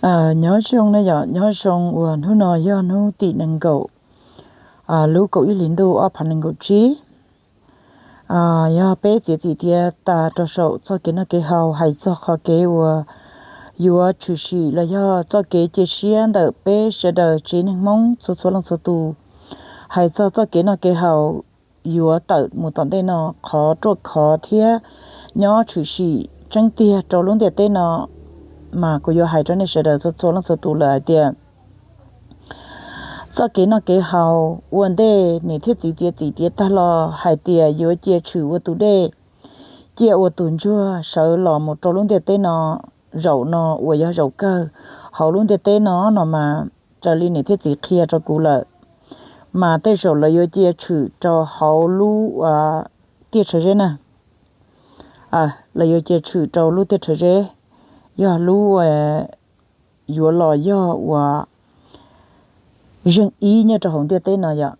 Nyob zoo na yom, nyob zoo uas hnub no yog hnub tim nees nkaum lub kaum ib hlis ntuj ob phav nees nkaum tsib. Yog peb txiav txim tiav tas rau saum txoj kev noj kev haus, hais txog qhov kev uas yuav tshwm sim los yog txoj kev cia siab ntawm peb sawv daws tsev neeg Hmoob txhua txhua leej txhua tus, hais txog txoj kev noj kev haus yuav tawm mus tom ntej no, qhov ruaj khov thiab nyob tshwm sim tseeb tiag rau lub ntiaj teb no, mas kuv yuav hais rau nej sawv daws txhua txhua leej txhua tus lawm hais tias txoj kev noj kev haus ua ntej niam thiab txiv txiav txim tiav tag los hais tias yuav cia tshwm ua tus dej, cia ua tus ntsuag sawv los mus rau lub ntiaj teb no. Zaum no uas yog zaum kawg hauv lub ntiaj teb no no mas raws li niam thiab txiv qhia rau kuv lawm, mas tej zaum lawv yuav cia tshwm rau hauv lub tiaj Rhawv Zeb na. Lawv yuav cia tshwm rau lub tiaj Rhawv Zeb, yog lub yuav los yog uas zeej ib nyob rau hauv ntiaj teb no yom,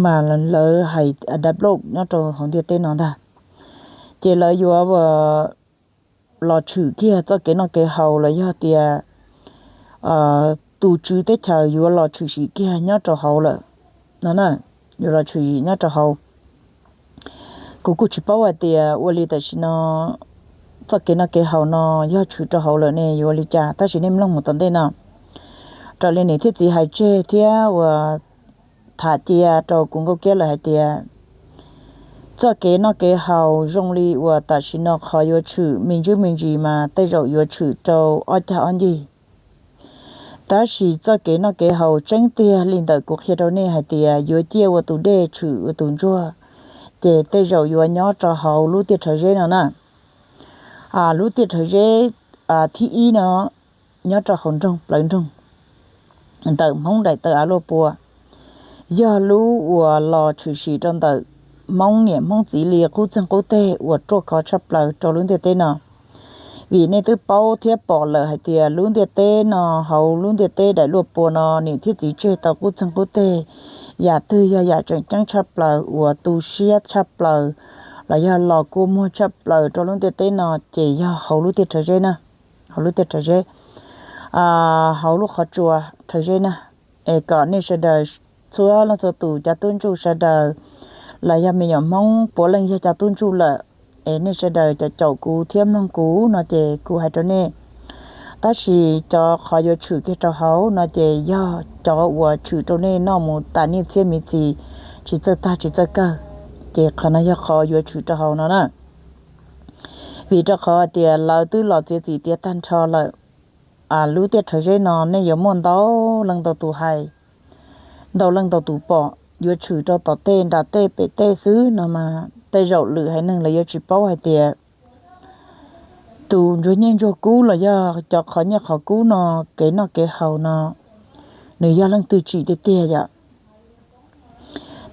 mas lawv hais dab nplooj nyob rau hauv ntiaj teb no ntag. Ces lawv yuav los tshwm kiag txoj kev noj kev haus los yog tias tus tswv teb chaws yuav los tshwm sim kiag nyob rau hauv lawm no na, yuav los tshwm sim nyob rau hauv. Kuv kuj tsis paub hais tias ua li tam sim no txoj kev noj kev haus no yog tshwm rau hauv lawm ne yuav ua li cas, tab sis nej mloog mus tom ntej no, raws li niam thiab txiv hais tseg thiab uas tham cia rau kuv Nkauj Kiab lawm hais tias txoj kev noj kev haus zoo li uas tam sim no qhov yuav tshwm me ntsis me ntsis mas tej zaum yuav tshwm rau ob cag ob ncig. Tab sis txoj kev noj kev haus tseeb tiag li ntawm kuv qhia rau nej hais tias yuav ciaj ua tus dej tshwm ua tus ntsuag, ces tej zaum yuav nyob rau hauv lub tiaj Rhawv Zeb no na. Lub tiaj Rhawv Zeb thib ib no nyob rau hauv nroog Plawv Nroog, ntawm Hmoob daim tawv av luaj pua, yog lub uas los tshwm sim rau ntawm Hmoob niam Hmoob txiv li qub txeeg qub teg uas ruaj khov tshaj plaws rau lub ntiaj teb no. Vim nej twb paub thiab pom lawm hais tias lub ntiaj teb no, hauv lub ntiaj teb daim luaj pua no niam thiab txiv tseg tau qub txeeg qub teg yam twg yog yam tseem ceeb tshaj plaws uas tu siab tshaj plaws los yog los kua muag tshaj plaws rau lub ntiaj teb no ces yog hauv lub tiaj Rhawv Zeb na. Hauv lub tiaj Rhawv Zeb, hauv lub qhov tsua Rhawv Zeb na. Es kom nej sawv daws txhua leej txhua tus cov tub ntsuj sawv daws los yog me nyuam Hmoob puav leej yog cov tub ntsuj lawm, es nej sawv daws cov caum kuv thiab mloog kuv no ces kuv hais rau nej. Tab sis cov qhov yuav tshwm kiag rau hauv no ces yog cov uas tshwm rau nej noj mus tas niaj txhiab me txhis, tsis txawj tag tsis txawj kawg, ces qhov no yog qhov yuav tshwm rau hauv no na. Vim rau qhov hais tias lawv twb los txiav txim tiav tag nrho lawm, lub tiaj Rhawv Zeb no nej yuav muaj ntau leej ntau tus hais, ntau leej ntau tus pom yuav tshwm rau tom tej nram tej pem tej xwb no mas tej zaum lwm haiv neeg lawv yuav tsis paub hais tias tus ntsuag nyiaj ntsuag kub los yog cov qhov nyiaj qhov kub no, kev noj kev haus no, nws yog leej twg tsim tiag tiag yom.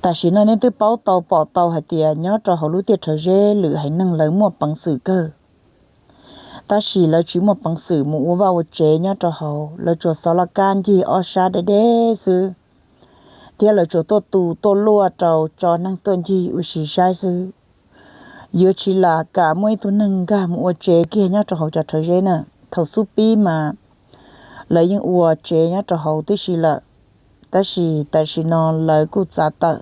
Tam sim no nej twb paub tau pom tau hais tias nyob rau hauv lub tiaj Rhawv Zeb lwm haiv neeg lawv muaj peev xwm kawg, tab sis lawv tsis muaj peev xwm mus ua vaj ua tsev nyob rau hauv, lawv tsuas xov laj kab ncig ob sab deb deb xwb, thiab lawv tsuas tuaj tu tuaj luaj rau tso neeg tuaj ncig ua si saib xwb. Yuav tsis lam kam muaj ib tug neeg nkag mus ua tsev kiag nyob rau hauv cov Rhawv Zeb na. Thaum xub pib mas lawv yeej ua tsev nyob rau hauv tib si lawm, tab sis tam sim no lawv kuj txav tawm.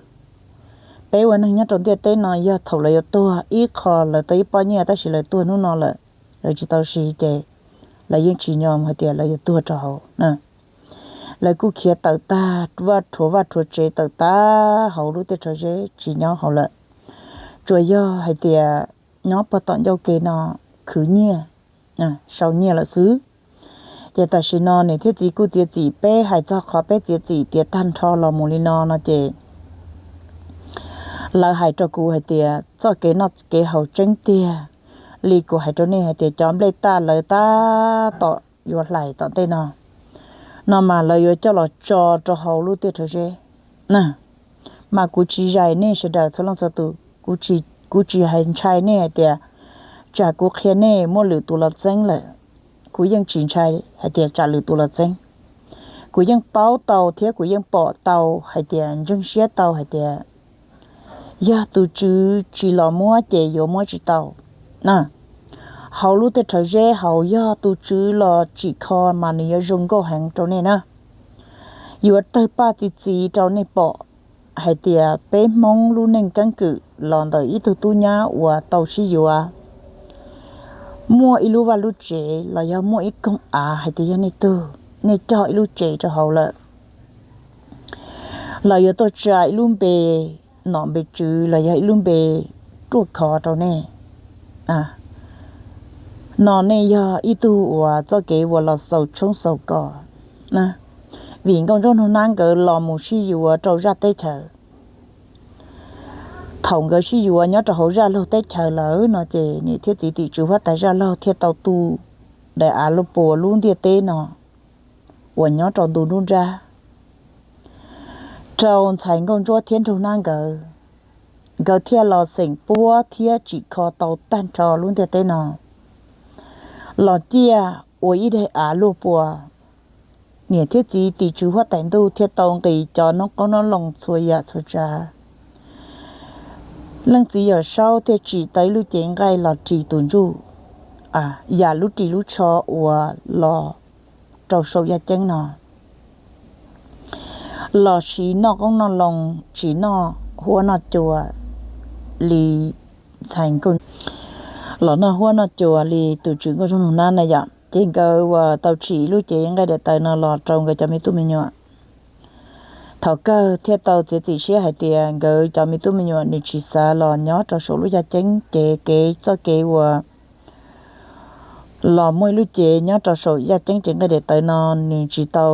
Peb ua neeg nyob rau ntiaj teb no yog thaum lawv yuav tuag ib qho lawv tau ib pob nyiaj tab sis lawv tuag hnub no lawm, lawv tsis tau siv ces lawv yeej tsis nyom hais tias lawv yuav tuag rau hauv na. Lawv kuj khiav tawm tag vaj rhuav vaj rhuav tsev tawm tag hauv lub tiaj Rhawv Zeb tsis nyob hauv lawm. Tsuas yog hais tias nyob puag tom ncauj ke no khwv nyiaj, sau nyiaj lawm xwb. Ces tam sim no niam thiab txiv kuj txiav txim, peb hais txog qhov peb txiav txim tiav tag nrho los mus li no no ces lawv hais rau kuv hais tias txoj kev noj kev haus tseeb tiag li kuv hais rau nej hais tias cov nplej taj lawv tab tom yuav hlais tom ntej no, no mas lawv yuav coj los tso rau hauv lub tiaj Rhawv Zeb na. Mas kuv tsis zais nej sawv daws txhua leej txhua tus, kuv tsis hais ntshai nej hais tias tsam kuv qhia nej muaj lwm tus los txeeb lawm. Kuv yeej tsis ntshai hais tias tsam lwm tus los txeeb. Kuv yeej paub tau thiab kuv yeej pom tau hais tias ntseeg siab tau hais tias yog tus tswv tsis los muab ces yuav muab tsis tau na. hauv lub teb rhawv zeb hauv yog tus tswv los tsim kho mas nws yuav zoo nkauj heev rau nej na. Yuav tawg paj txi txiv rau nej pom hais tias peb Hmoob lub neej keeb kwm los ntawm ib tug tub nyab uas tau sib yuav, muaj ib lub vaj lub tsev los yog muaj ib koog av hais tias yog nej tug, nej cog ib lub tsev rau hauv lawm, los yuav tuaj tsa ib lub npe nom npe tswv los yog ib lub npe ruaj khov rau nej. No nej yog ib tug uas txoj kev uas los xaus tshoob xaus kos, vim Nkauj Ntsuab Nug Nab nkawd los mus sib yuav rau zaj teb chaws. Thaum nkawd sib yuav nyob rau hauv zaj laug teb chaws lawm no ces niam thiab txiv tim tswv huab tais zaj laug thiaj tau tu daim av luaj puas lub ntiaj teb no uas nyob rau ntu nruab nrab rau ntxhais Nkauj Ntsuab thiab Nraug Nab nkawd. Nkawd thiaj los xeem puab thiab tsim kho tau tag nrho lub ntiaj teb no los ciaj ua ib daim av luaj puas. Niam thiab txiv tim tswv huab tais ntuj thiaj tau nqis cov noob qoob noob loo txhua yam txhua tsav. Leej txiv Yawm Saub thiaj tsim tau ib lub cev nqaij los ris tus ntsuj, yam lub ris lub tsho uas los rau saum yaj ceeb no, los sis noj qoob noj loo, tsis noj huab noj cua li ntxhais, los noj huab noj cua li tus tswv Nkauj Ntsuab Nug Nab na yom. Ces nkawd uas tau tsim lub cev nqaij daim tawv no los rau nkawd cov me tub me nyuam. Thaum kawg thiaj tau txiav txim siab hais tias nkawd cov me tub me nyuam nws tsis xav los nyob rau saum lub yaj ceeb, ces kev txoj kev uas los muaj ib lub cev nyob rau saum yaj ceeb cev nqaij daim tawv no nws tsis tau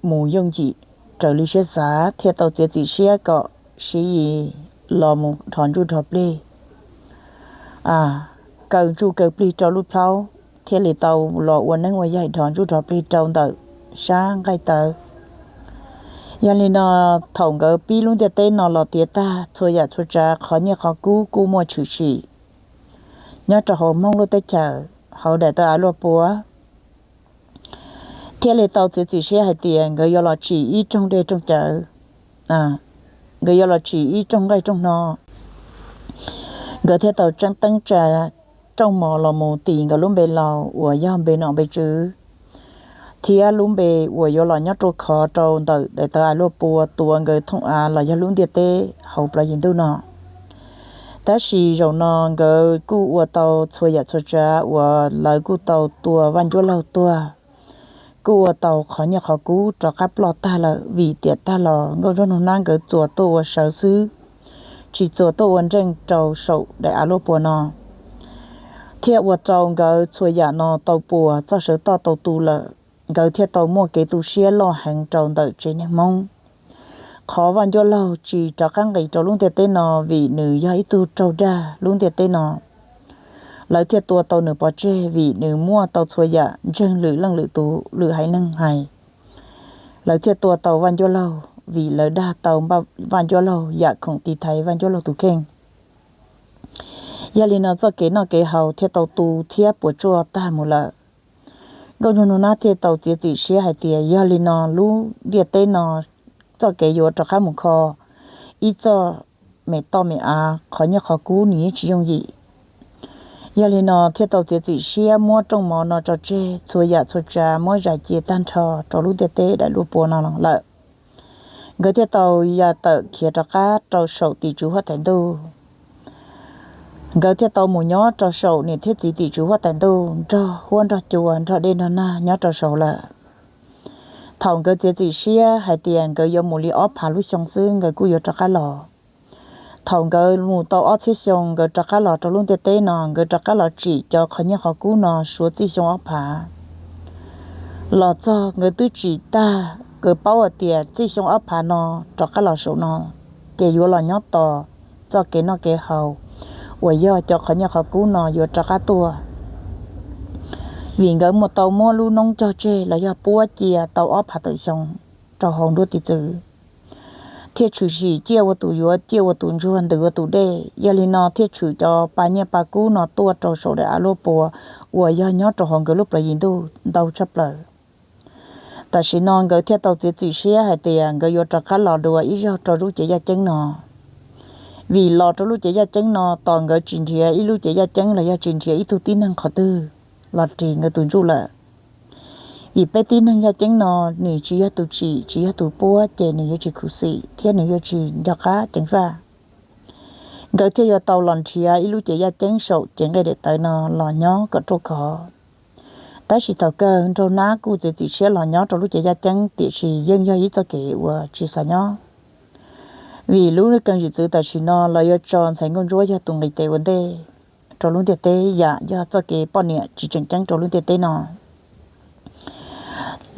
mus yooj yim raws li siab xav, thiaj tau txiav txim siab kom Siv Yis los mus dhos ntsuj dhos plig, kaw ntsuj kaw plig rau lub plhaub, thiaj li tau los ua neeb ua yaig dhos ntsuj dhos plig rau ntawm sab nqaij tawv. Yog li no, thaum nkawd pib lub ntiaj teb no los tiav tag txhua yam txhua tsav, qhov nyiaj qhov kub kuj muaj tshwm sim nyob rau hauv Hmoob lub teb chaws, hauv daim tawv av luaj puas, thiaj li tau txiav txim siab hais tias nkawd yuav los tsim ib rooj dej rooj cawv, nkawd yuav los tsim ib rooj nqaij rooj hno. Nkawd thiaj tau tseeb teeb tsa rooj mov los mus tis nkawd lub npe laus uas yog npe nom npe tswv, thiab lub npe uas yuav los nyob rua khov rau ntawm daim tawv av luaj puas tuav nkawd thooj av los yog lub ntiaj teb hauv plawv yim ntuj no. Tab sis zaum no nkawd kuj ua tau txhua yam txhua tsav uas lawv kuj tau tua Vaj Ncuab Laug tuag, kuj ua tau qhov nyiaj qhov kub rov qab ploj tag lawm, vim tiam tag los Nkauj Ntsuab Nug Nab nkawd txuas tuaj ua sawv xwb, tsis txuas tuaj ua nreej rau saum daim av luaj puas no, thiaj ua rau nkawd txhua yam no tau puas, txoj sawv toj tau tu lawm. Nkawd thiaj tau muaj kev tu siab loj heev rau ntawm tsev neeg Hmoob. Qhov Vaj Ncuab Laug tsis rov qab nqis rau lub ntiaj teb no vim nws yog ib tug raug dag lub ntiaj teb no. Lawv thiaj tua tau nws pov tseg vim nws muaj tau txhua yam ntseeg lwm leej lwm tus lwm haiv neeg hais. Lawv thiaj tua tau Vaj Ncuab Laug vim lawv dag tau Vaj Ncuab Laug yam khoom tiv thaiv Vaj Ncuab Laug tus kheej. Yog li no txoj kev noj kev haus thiaj tau tu thiab puas tsuaj tag mus lawm. Nkauj Ntsuab Nug Nab thiaj tau txiav txim siab hais tias yog li no lub ntiaj teb no txoj kev yuav rov qab mus kho ib txoj me toj me av, qhov nyiaj qhov kub nws yeej tsis yooj yim. Yog li no thiaj tau txiav txim siab muab rooj mov no tso tseg, txhua yam txhua tsav muab zais cia tag nrho rau lub ntiaj teb daim luaj puas no lawm. Nkawd thiaj tau ya tawm khiav rov qab rau saum tim tswv huab tais ntuj. Nkawd thiaj tau mus nyob rau saum niam thiab txiv tim tswv huab tais ntuj nrog huab nrog cua nrog dej nrog nag nyob rau saud lawm. Thaum nkawd txiav txim siab hais tias nkawd yuav mus li ob phav lub xyoo xwb nkawd kuj yuav rov qab los. Thaum nkawd mus tau ob txhiab xyoo nkawd rov qab los rau lub ntiaj teb no, nkawd rov qab los tsim cov qhov nyiaj qhov kub no suav txij xyoo ob phav. Los txog nkawd twb tsim tag, nkawd paub hais tias txij xyoo ob phav no rov qab los saum no, ces yuav los nyob tos txoj kev noj kev haus uas yog cov qhov nyiaj qhov kub no yuav rov qab tuaj. Vim nkawd mus tau muab lub noob cog tseg los yog puab cia tau ob phav tawm xyoo rau hauv nruab tiv txwv, thiaj tshwm sim ciaj ua tus yuav ciaj ua tus ntsuag ntws ua tus dej. Yog li no thiaj tshwm cov pa nyiaj pa kub no tuaj rau saum daim av luaj puas uas yog nyob rau hauv nkawd lub plawv yim ntuj ntau tshaj plaws. Tam sim no nkawd thiaj tau txiav txim siab hais tias nkawd yuav rov qab los dua ib zaug rau lub cev yaj ceeb no. Vim los rau lub cev yaj ceeb no tos nkawd tsis nrhiav ib lub cev yaj ceeb los yog tsis nrhiav ib tug tib neeg qhov twg los ris nkawd tus ntsuj lawm. Vim peb tib neeg yaj ceeb no nws tsis yog tus tsim tsis yog tus puab ces nws yuav tsis khuv xim thiab nws yuav tsis nco qab ceev faj. Nkawd thiaj yuav tau los nrhiav ib lub cev yaj ceeb saum cev nqe daim tawv no los nyob kom ruaj khov. Tab sis thaum kawg nraug nab kuj txiav txim siab los nyob rau lub cev yaj ceeb tiam sis yeej yog ib txoj kev uas tsis xav nyob. Vim lub keev zim txwv tam sim no los yuav tso ntxhais nkauj ntsuab yog tus nqis tes ua ntej rau lub ntiaj teb yam yog txoj kev poj niam tsis tseem ceeb rau lub ntiaj teb no.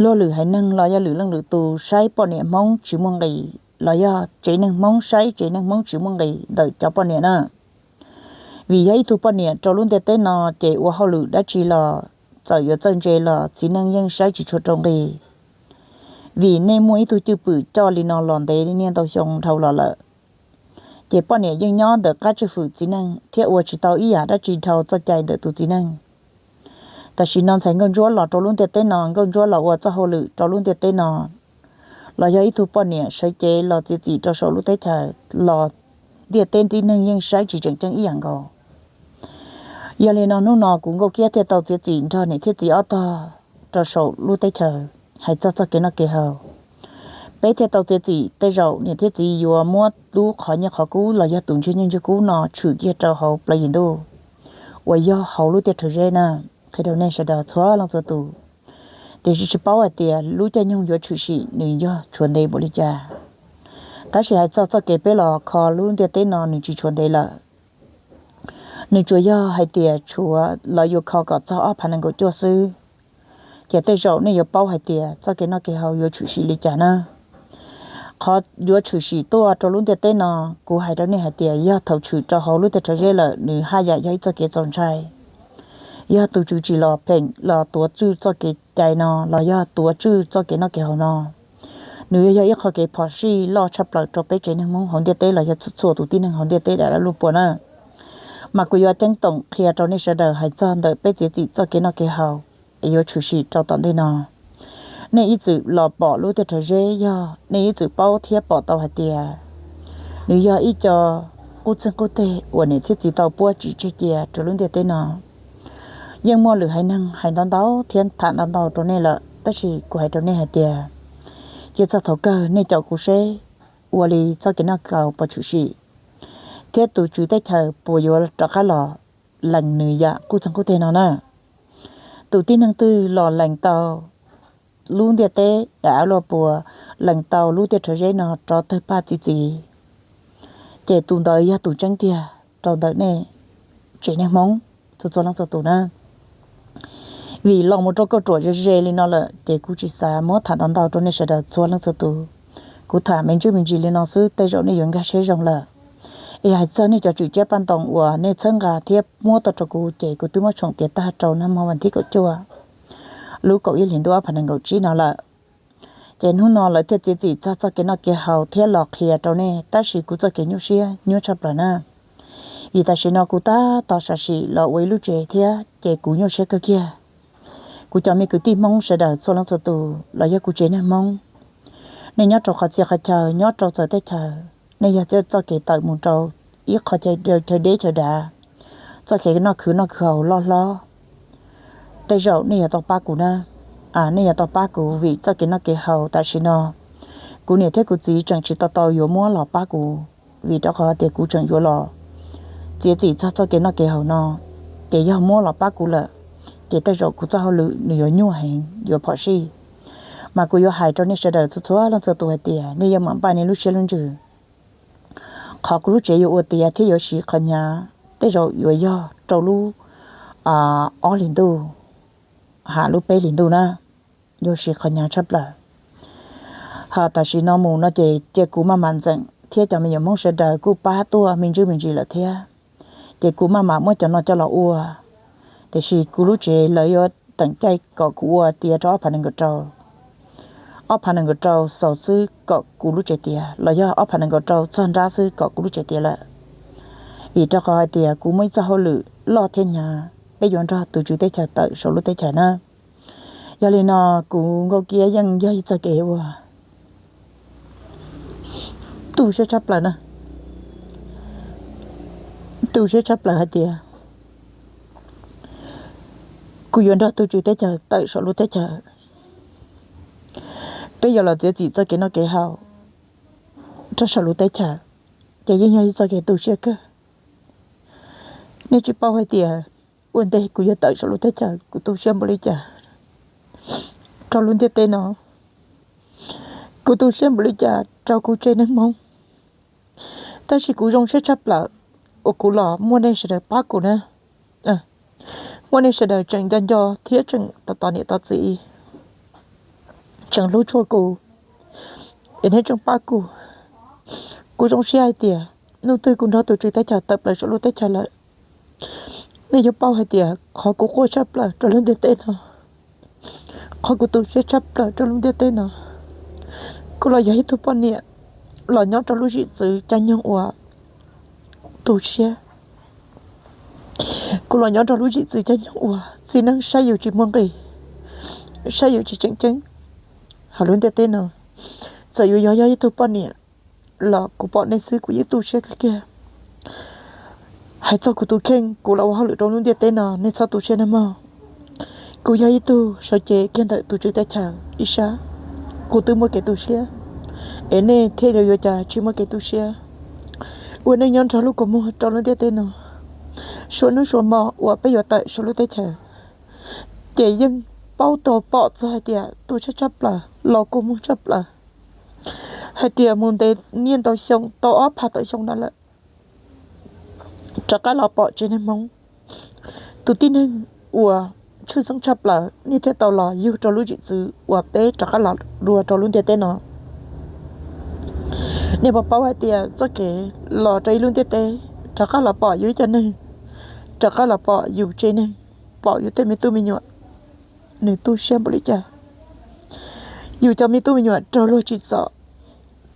Luag lwm haiv neeg los yog lwm leej lwm tus saib poj niam Hmoob tsis muaj nqis los yog tsev neeg Hmoob saib tsev neeg Hmoob tsis muaj nqis ntawm cov poj niam na. Vim yog ib tug poj niam rau lub ntiaj teb no ces ua hauj lwm dab tsi los txawm yuav txawj ntse los txiv neej yeej saib tsis tshua rau nqi. Vim nej muaj ib tug cwj pwm coj li no los ntev niaj ntau xyoo dhau los lawm, ces poj niam yeej nyob ntawm qab tswj fwm txiv neej thiab ua tsis tau ib yam dab tsi dhau txoj cai ntawm tus txiv neej. Tam sim no ntxhais nkauj ntsuab los rau lub ntiaj teb no, nkauj ntsuab los ua txoj hauj lwm rau lub ntiaj teb no, los yog ib tug poj niam sawv cev los txiav txim rau saum lub teb chaws los ntiaj teb tib neeg yeej saib tsis tseem ceeb ib yam nkaus. Yog li no hnub no kuv Nkauj Kiab thiaj tau txiav txim nrog niam thiab txiv ob tog rau saum lub teb chaws hais txog txoj kev noj kev haus. Peb thiaj tau txiav txim tej zaum niam thiab txiv yuav muab lub qhov nyiaj qhov kub los yog tus ntsiag nyiaj ntsiag kub no tshwm kiag rau hauv plaws yim ntuj uas yog hauv lub tiaj rhawv zeb na, qhia rau nej sawv daws txhua leej txhua tus. Tiam sis tsis paub hais tias lub caij nyoog yuav tshwm sim nws yog tshuav ntev npaum li cas. Tab sis hais txog txoj kev peb los kho lub ntiaj teb no nws tsis tshuav ntev lawm. Nws tsuas yog hais tias tshuav lawv yuav kho kom txog ob phav nees nkaum cuaj xwb. Ces tej zaum nej yuav paub hais tias txoj kev noj kev haus yuav tshwm sim li cas na. Qhov yuav tshwm sim tuaj rau lub ntiaj teb no, kuv hais rau nej hais tias yog thaum tshwm rau hauv lub tiaj rhawv zeb lawm nws haj yam yog ib txoj kev txaus ntshai. Yog tus tswv tsis los pheem los tuav tswj txoj kev cai no los yog tuav tswj txoj kev noj kev haus no, nws yuav yog ib qho kev phom sij loj tshaj plaws rau peb tsev neeg Hmoob hauv ntiaj teb los yog txhua txhua tus tib neeg hauv ntiaj teb daim duab luaj puas na. Mas kuv yuav ceeb toom qhia rau nej sawv daws hais txog ntawm peb txiav txim txoj kev noj kev haus es yuav tshwm sim rau tom ntej no. Nej ib txwm los pom lub tiaj rhawv zeb yog nej ib txwm paub thiab pom tau hais tias nws yog ib co qub txeeg qub teg uas niam thiab txiv tau puab tsim tseg cia rau lub ntiaj teb no. Yeej muaj lwm haiv neeg hais ntau ntau thiab tham ntau ntau rau nej lawm, tab sis kuv hais rau nej hais tias cia txog thaum kawg nej caum kuv seb ua li txoj kev noj kev haus puas tshwm sim, thiab tus tswv teb chaws puas yuav rov qab los lees nws yam qub txeeg qub teg no na. Tus tib neeg twg los lees tau lub ntiaj teb daim duab luaj puas, lees tau lub tiaj rhawv zeb no rov tawg paj txi txiv, ces tus ntawd yog tus tseeb tiag rau ntawm nej tsev neeg Hmoob txhua txhua leej txhua tus na. Vim los mus rau kauj ruam ze ze li no lawm ces kuv tsis xav muab tham ntau ntau rau nej sawv daws txhua leej txhua tus. Kuv tham me ntsis me ntsis li no xwb tej zaum nej yuav nkag siab zoo lawm. Es hais txog nej cov tswm ciab paj ntoos uas nej txhawb nqa thiab muab tuaj rau kuv ces kuv twb muab tshoom tiav tag rau nag hmo vas thib kaum cuaj lub kaum ib hlis ntuj ob phav nees nkaum tsib no lawm. Ces hnub no lawv thiaj txiav txim txog txoj kev noj kev haus thiab los qhia rau nej, tab sis kuv txoj kev nyuaj siab nyuaj tshaj plaws na. Vim tam sim no kuv tab tom sam sim los ua ib lub tsev thiab ces kuv nyuaj siab kawg kiag. Kuv cov me kwv tij Hmoob sawv daws txhua leej txhua tus los yog kuv tsev neeg Hmoob, nej nyob rau qhov txhia qhov chaw, nyob rau txawv teb chaws, nej yog txoj kev tawm mus rau ib qho chaw deb chaw dav, txoj kev noj khwv noj khwv haus loj hlob, tej zaum nej yuav tau pab kuv na. Nej yuav tau pab kuv vim txoj kev noj kev haus tam sim no kuv niam thiab kuv txiv tseem tsis tau tau yuav muab los pab kuv, vim rau qhov tias kuv tseem yuav los txiav txim txog txoj kev noj kev haus no. Ces yog muab los pab kuv lawm, ces tej zaum kuv txoj hauj lwm nws yuav nyuaj heev, yuav phom sij. Mas kuv yuav hais rau nej sawv daws txhua txhua leej txhua tus hais tias nej yuav mam npaj nej lub siab lub ntsws. Qhov kuv lub tsev yuav ua tiav thiab yuav siv qhov hnyav tej zaum yuav yog rau lub ob hlis ntuj, ha lub peb hlis ntuj na, yuav siv qhov hnyav tshaj plaws. Ho tam sim no mus no ces cia kuv maj mam ntxeem thiab cov me nyuam Hmoob sawv daws kuj pab tuaj me ntsis me ntsis lawm thiab, ces kuv maj mam muab cov no coj los ua. Tiam sis kuv lub tsev lawv yuav teem caij kom kuv ua tiav rau ob phav nees nkaum rau, ob phav nees nkaum rau xaus xwb kom kuv lub tsev tiav los yog ob phav nees nkaum rau txog nrab xwb kom kuv lub tsev tiav lawm. Vim rau qhov hais tias kuv muaj ib txoj hauj lwm loj thiab hnyav, peb yuav nrog tus tswv teb chaws tawm saum lub teb chaws na. Yog li no kuv Nkauj Kiab yeej yog ib txoj kev ua tu siab tshaj plaws na. tu siab tshaj plaws hais tias kuv yuav nrog tus tswv teb chaws tawm saum lub teb chaws. Peb yuav los txiav txim txoj kev noj kev haus rau saum lub teb chaws, ces yeej yog ib txoj kev tu siab kawg. Nej tsis paub hais tias ua ntej kuv yuav tawm saum lub teb chaws kuv tu siab npaum li cas rau lub ntiaj teb no, kuv tu siab npaum li cas rau kuv tsev neeg Hmoob. Tab sis kuv zoo siab tshaj plaws uas kuv los muaj nej sawv daws pab kuv na, muaj nej sawv daws tseem nco nco thiab tseem tos tos niam tos txiv, tseem hlub tshua kuv, es nej tseem pab kuv. Kuv zoo siab hais tias hnub twg kuv nrog tus tswv teb chaws tawm plaws saum lub teb chaws lawm, nej yuav paub hais tias qhov kuv quaj tshaj plaws rau lub ntiaj teb no, qhov kuv tu siab tshaj plaws rau lub ntiaj teb no, kuv los yog ib tug poj niam los nyob rau lub zim txwv caij nyoog uas tu siab. Kuv los nyob rau lub zim txwv caij nyoog uas txiv neej saib yus tsis muaj nqis, saib yus tsis tseem ceeb hauv lub ntiaj teb no. Txawm yuav yog yog ib tug poj niam los kuv pom nej xwb kuv yeej tu siab kawg kiag. Hais txog kuv tus kheej, kuv los ua hauj lwm rau lub ntiaj teb no nej txhob tu siab nawb mog. Kuv yog ib tug sawv cev kiag ntawm tus tswv teb chaws ib sab, kuv twb muaj kev tu siab, es nej thiaj yuav yuav cas tsis muaj kev tu siab. Ua neej nyob nrog lub kua muag rau lub ntiaj teb no, suav hnub suav hmo uas peb yuav tawm saum lub teb chaws, ces yeej paub tau pom txog hais tias tu siab tshaj plaws, los kua muag tshaj plaws hais tias mus ntev niaj ntau xyoo, tau ob phav tawm xyoo no lawm, rov qab los pom tsev neeg Hmoob, tus tib neeg uas tshwj xeeb tshaj plaws nej thiaj tau los yug rau lub zim txwv uas peb rov qab los dua rau lub ntiaj teb no. Nej puas paub hais tias txoj kev los rau ib lub ntiaj teb, rov qab los pom yus ib co neeg, rov qab los pom yus tsev neeg, pom yus tej me tub me nyuam, nws tu siab npaum li cas? Yus cov me tub me nyuam raug luag tsim txom,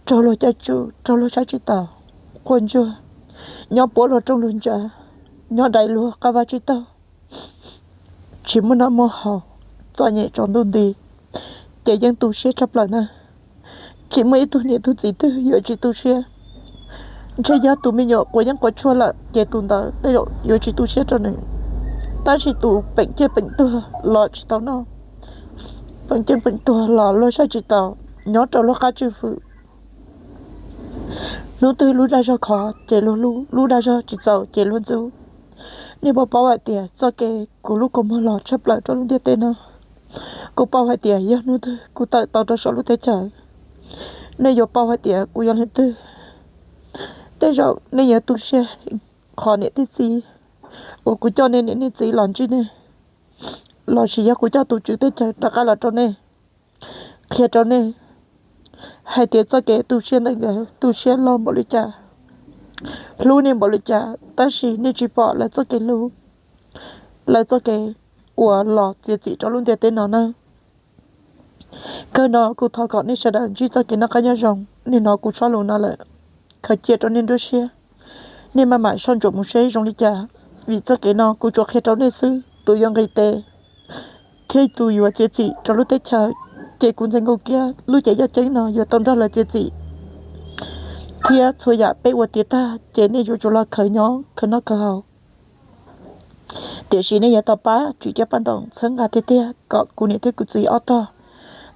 raug luag caij tsuj, raug luag saib tsis taus, quaj ntsuag, nyob puab luag rooj luag ntsa, nyob dai luag qab vaj tsib taug, tsis muaj noj muaj haus, txom nyem tsaus ntuj nti, ces yeej tu siab tshaj plaws na. Tsis muaj ib tug niam tug txiv twg yuav tsis tu siab. Ntshe yog tus me nyuam quav yeeb quav tshuaj lawm ces tus ntawd tej zaum yuav tsis tu siab rau nws. Tab sis tus peem ciaj peem tuag los tsis tau noj, peem ciaj peem tuag los luag saib tsis taus, nyob rau luag qab tswj fwm, hnub twg lub dag zog khov ces luag hlub, lub dag zog tsis txaus ces luag ntxub. Nej puas paub hais tias txoj kev kuv lub kua muag los tshaj plaws rau lub ntiaj teb no? Kuv paub hais tias yog hnub twg kuv tawm tau rau saum lub teb chaws, nej yuav paub hais tias kuv yog leej twg. Tej zaum nej yuav tu siab qhov niam thiab txiv uas kuv coj nej niam nej txiv los ntsib nej, lossis yog kuv coj tus tswv teb chaws rov qab los rau nej, qhia rau nej hais tias txoj kev tu siab ntawm nkawd tu siab loj npaum li cas, hlub nej npaum li cas, tab sis nej tsis pom lawv txoj kev hlub, lawv txoj kev uas los txiav txim rau lub ntiaj teb no na. Kawg no kuv thov kom nej sawv daws ntsib txoj kev noj qab nyob zoo. Nej hnov kuv zaj lus no lawm, khaws cia rau nej nruab siab, nej maj mam soj ntsuam mus seb zoo li cas, vim txoj kev no kuv tsuas qhia rau nej xwb. Tus yuav nqis tes thiab tus yuav txiav txim rau lub teb chaws, ces kuv ntxhais Nkauj Kiab lub cev yaj ceeb no yuav tau nrog lawv txiav txim, thiab txhua yam peb ua tiav tag ces nej yuav tsum los khaws nyob khaws noj khaws haus. Tiam sis nej yuav tau pab tswm caj paj ntoos txhawb nqa tiag tiag kom kuv niam thiab kuv txiv ob tog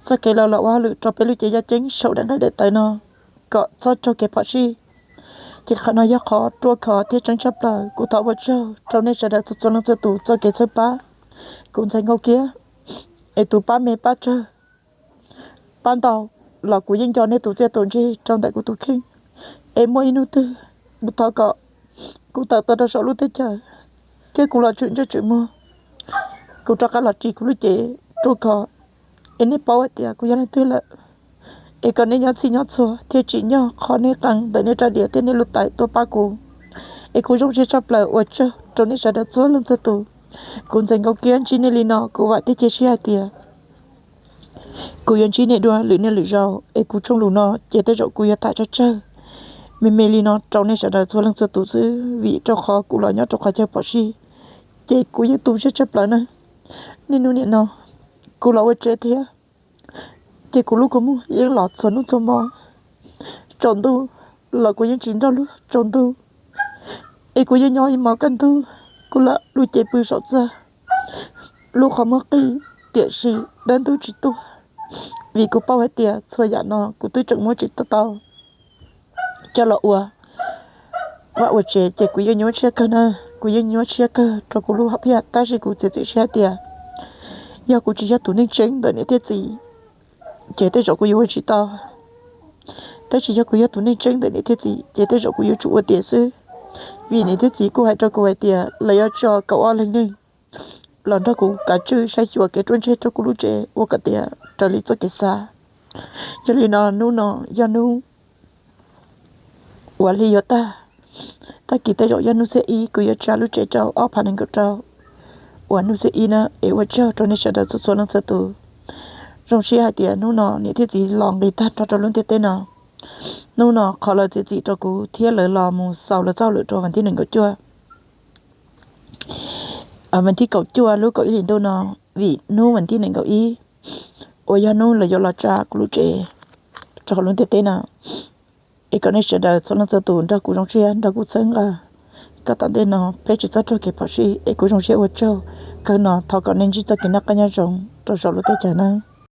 txoj kev los los ua hauj lwm rau peb lub cev yaj ceeb saum daim nqaij daim tawv no kom txhob raug kev phom sij. Ces qhov no yog qhov ruaj khov thiab tseeb tshaj plaws. Kuv thov ua tsaug rau nej sawv daws txhua txhua leej txhua tus txoj kev txhawb pab kuv ntxhais Nkauj Kiab, es tus pab me pab tsawg pab ntau los kuv yeej nco nej tus txiaj tus ntsig rau ntawm kuv tus kheej. Es muaj ib hnub twg kuv thov kom kuv tawm tau rau saum lub teb chaws, thiab kuv los tswm ntsej tswm muag, kuv rov qab los ris kuv lub cev ruaj khov, es nej paub hais tias kuv yog leej twg lawm, es kom nej nyob txhij nyob txhua thiab tsim nyog qhov nej qee ntawm nej rab diav thiab nej lub tais tuaj pab kuv. Es kuv zoo siab tshaj plaws ua tsaug rau nej sawv daws txhua leej txhua tus. Kuv ntxhais Nkauj Kiab ntsib nej li no kuv vam thiab cia siab hais tias kuv yuav ntsib nej dua lwm niaj lwm zaus. Es kuv tshooj lus no ces tej zaum kuv yuav tham tsawg tsawg me me li no rau nej sawv daws txhua leej txhua tus xwb, vim rau qhov kuv los nyob rau qhov chaw phom sij, ces kuv yeej tu siab tshaj plaws na. Niaj hnub nim no kuv los ua tsev thiab, ces kuv lub kua muag yeej los txhua hnub txhua hmo. Tsaus ntuj los kuv yeej tsis nrog luag tsaus ntuj. Es kuv yeej nyob ib hmos kaj ntug, kuv lam lub cev pw saum txaj, lub qhov muag qij, tiam sis dab ntub tsis tuaj, vim kuv paub hais tias txhua yam no kuv twb tseem muab tsis tau tau coj los ua vaj ua tsev, ces kuv yeej nyuaj siab kawg na, kuv yeej nyuaj siab kawg rau kuv lub hom phiaj, tab sis kuv txiav txim siab hais tias yog kuv tsis yog tus neeg tseeb ntawm niam thiab txiv, ces tej zaum kuv yuav ua tsis tau. Tab sis yog kuv yog tus neeg tseeb ntawm niam thiab txiv, ces tej zaum kuv yuav tsum ua tiav xwb, vim niam thiab txiv kuj hais rau kuv hais tias lawv yuav tso kaum ob leeg neeg los nrog kuv kav tswj saib xyuas kev ruaj ntseg rau kuv lub tsev ua kom tiav raws li txoj kev xav. Yog li no hnub no yog hnub uas hli yuav tag, tag kis tej zaum yog hnub xiab ib, kuv yuav tsa lub tsev rau ob phav nees nkaum rau uas hnub xiab ib na. Es ua tsaug rau nej sawv daws txhua txhua leej txhua tus. Zoo siab hais tias hnub no niam thiab txiv los nqis tag nrho rau lub ntiaj teb no. Hnub no qhov lawv txiav txim rau kuv thiab lawv los mus xaus lawv txoj hauj lwm rau vas thib nees nkaum cuaj, vas thib kaum cuaj lub kaum ib hlis ntuj no, vim hnub vas thib nees nkaum ib uas yog hnub lawv yuav los tsa kuv lub tsev rau hauv lub ntiaj teb no. Es kom nej sawv daws txhua leej txhua tus nrog kuv zoo siab nrog kuv txhawb nqa kom tom ntej no peb tsis txhob raug kev phom sij. Es kuv zoo siab ua tsaug kawg no, thov kom nej ntsib txoj kev noj qab nyob zoo rau saum lub teb chaws na.